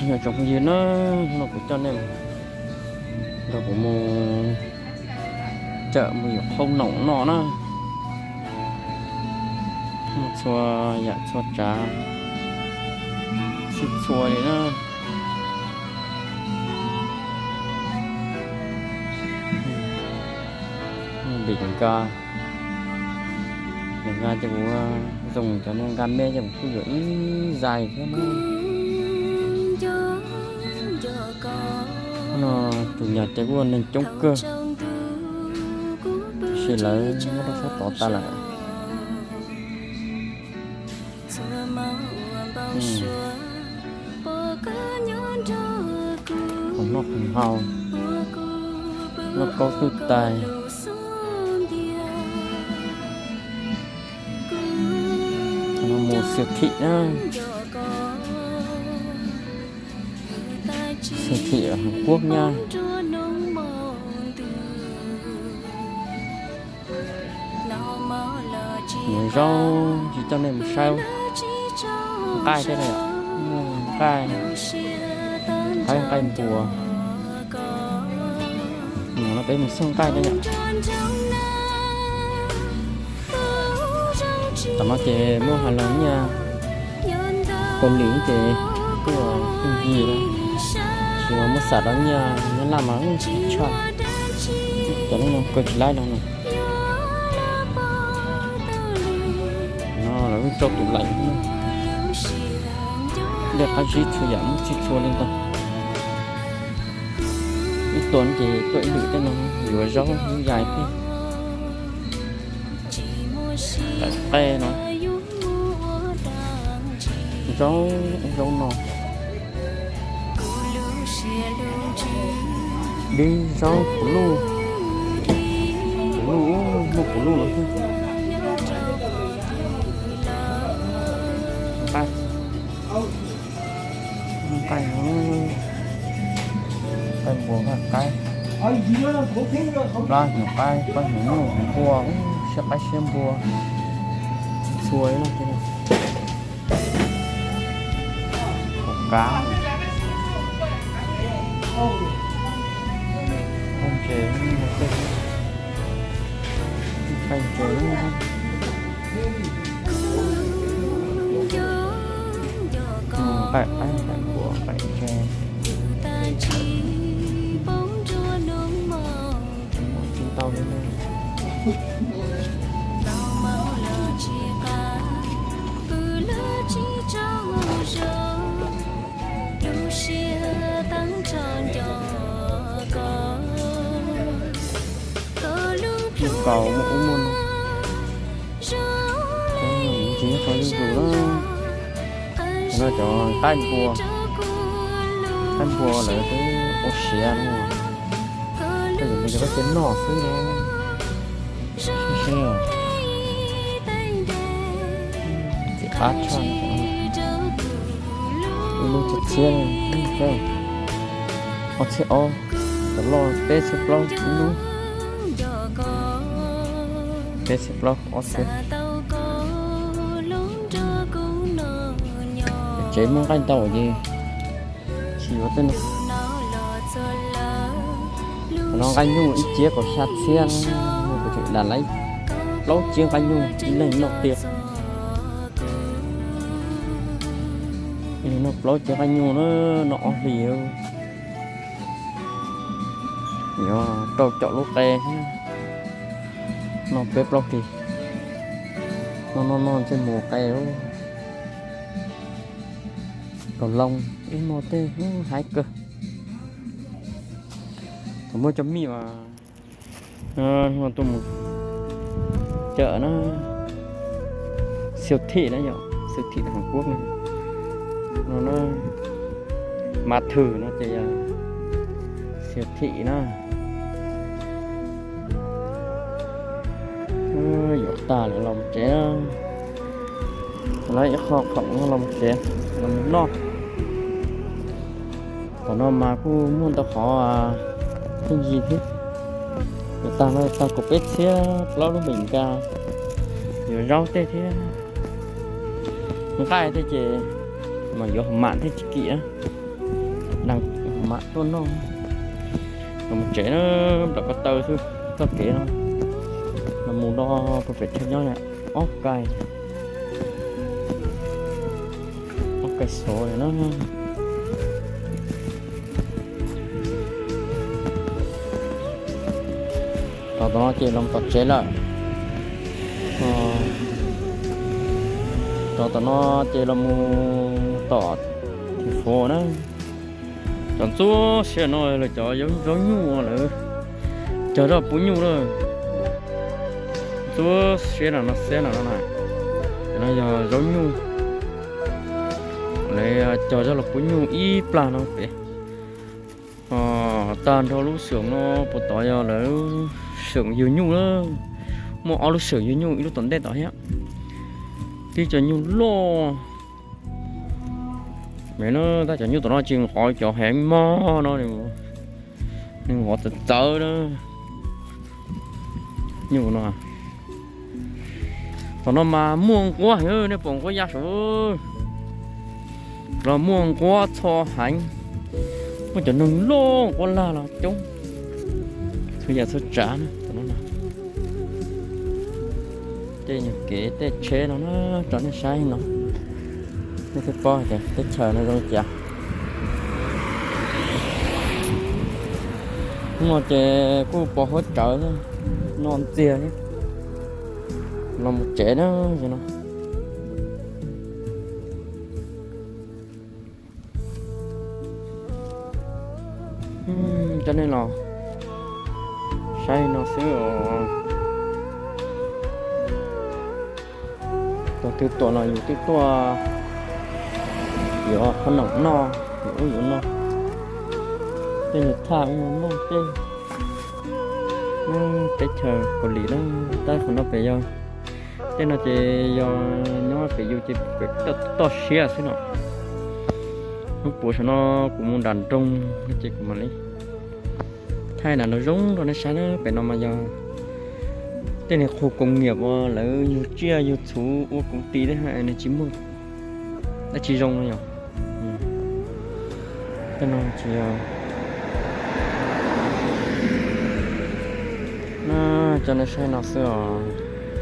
Nyob zoo tsoom phooj ywg na, hnub no kuv coj nej nrog kuv mus tawm mus yuav qhob noom noj na. Muaj txhua yam txhua tsav, txhij txhua li na. Npim nka, npim nka ces kuv zoo cov npim nka me ces kuv kuj yuav ib zais thiab na. No tus nyuam ces kuj ua neeg coob kawg, tab sis lawv muab rau sab tod tas lawm. Khoom noj khoom haus, noj kaub twb tais. Mus siêu thị na, siêu thị ở Hàn Quốc nha. Mus zaub tsis coj nej mus saib, nqaij thiab, nqaij, qaib nqaij npua. No peb mus xauj nqaij thiab yom. Tam no ces muaj hais los nyiaj Kaus Lim ces kuj yig lawm, tsis muaj xam rau nyiaj Nyab Laj mas tshaj, cov no kawg tsis laib no na. No lawv rau tus laim, dej qab zib txhua yam muaj txhij txhua li ntawd. Ib tuas ces tuaj ib lwm tej no, yuav zaub ib yam thiab. Qaim qe no, zaub, zaub no, dib zaub, kuv luj, kuv luj, muaj kuv luj los thiab. Nqaij, nqaij, qaij npua, nqaij qaib, plab hnyuv qaib, plab hnyuv nyuj, hnyuv npua, siab qaib siab npua, txhua li no. Kav, qaij ntses, qaij ntses, qaij qaib, qaij npua, qaij ntses. Tsis tau li ne. Nkaus muaj ub muaj no, ntsis qhov zuj zus na. No cov qaij npua, qaij npua lawv twb ua siav no, tej zaum mus cov koj cia noj xwb no. Txiv qab tshaj, ib lub txhiab txhiab, ob txhiab ob, cov loj peb txhiab plaub ib lub, peb txhiab plaub ob txhiab. Tsev muaj nqaij ntau ces tsis yuav tej no. Qhov no nqaij nyuj ib ciab kaum xya txhiab, kuv tseem dam lawv plaub ciab nqaij nyuj ib leeg noj tiag. Ib leeg noj plaub ciab nqaij nyuj na, noj ob hlis. Yuav rau caum lub qe, noj peb plaub hlis, noj noj noj ntsej muag qe. Kaus loo, ib muaj tej haib kawg. Thaum muaj cov mij mas tuaj mus cawm na, siêu thị na yom, siêu thị Hàn Quốc na. No na, ma thwm no ces siêu thị na. Yuav tag lawm los mus tsev. Lawv ib qho khoom no los mus tsev, los mus noj. Tom no mas kuj muaj ntau qhov pheej yig thiab. Yuav tag no tag kaum peb txhiab plaub lub npim nka, yuav zaub tej thiab. Nqaij tej ces mas yuav hauv mam thiaj tsis kim na. Mam tuaj noj, los mus tsev na, nram ko taw xwb, txoj kev no, los mus do puag pem chaw nyob ob kais, ob kais xov na. Rov tom no ces los tom tsev lawm. Rov tom no ces los mus tom Thim Fov na. Cov ntxuab siab no lawv cov zaub nyuj lawm, cog zaj pub nyuj na. Ntxuab siab no no xiab no no na, cov no yog zaub nyuj. Lawv cog zaj los pub nyuj ib plag no pem. Tag nrho lub xeem no puas tod yog lawv xeem yug nyuj na. Muaj ob lub xeem yug nyuj ib lub tom ntej tod thiab. Tib cov nyuj loj. Tab cov nyuj tom no tsis nqov cov heev mog no, nws nqov txawv txawv na. Nyuj no, tom no mas muaj nquab heev, nej pom nquab ya saum los muaj nquab txho heev. Muaj cov noog loj nquab lag los coob, txhua yam txhua tsav na tom no. Tej nyuag kev tej tsheb no na, rau nej saib no, nej thiaj paub hais tias teb chaws no zoo li cas. Hnub no ces kuj pos huab tsawv thiab, noj ntxiag thiab, los mus tsev na no. Coj nej los saib no xwb os. Tus twg tuaj los yus twb tuaj yuav qhob noom noj, yuav ub yuav no. Tej nyuag thaj ub noj tej, teb chaws Kaus Lim na, tab qhov no pem yog, tej no ces yog nyob pem yus ces pem toj siab xwb no. Hnub puav saum no kuv mus nram nroog no ces kuv mam li thaij nram nroog zoo rau nej saib na. Pem no mas yog tej niag khu koos nyiam uas lawv yug tsiaj yug txhuv ua koov tis tej, nws tsis muaj dab tsi zoo no yom. Tej no tsis yog, no, coj nej saib no xwb os.